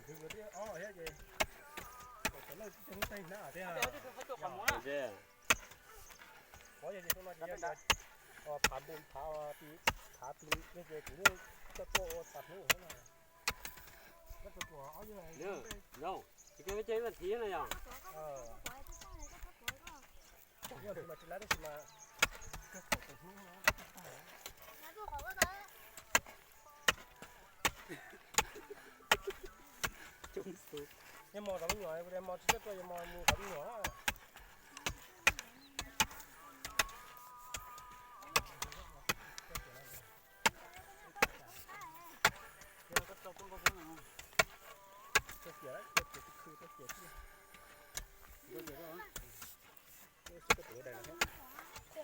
Khwv kuv twb ob thiab ces kom cov lawj tib ceg lub teeg hnab thiab. Qhov yog ces xyoo no ces yog phav npus phav ti, phav ti ces kuv yeej coj tuaj ua tag hnub thiab na. Ces peb ceg ib vas thiv na yog. Yog mas tsis laib tab sis mas kawg thaum tus hnub no. Yog mos zov me nyuam, kuv tias mos tsis txawj tua, yog mos mus zov me nyuam na.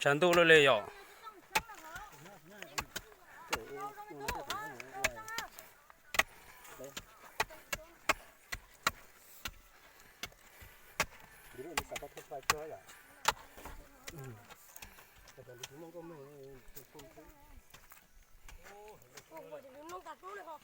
Tshav ntuj lawm li yom. Ua li tus mloog nkauj mloog li ho.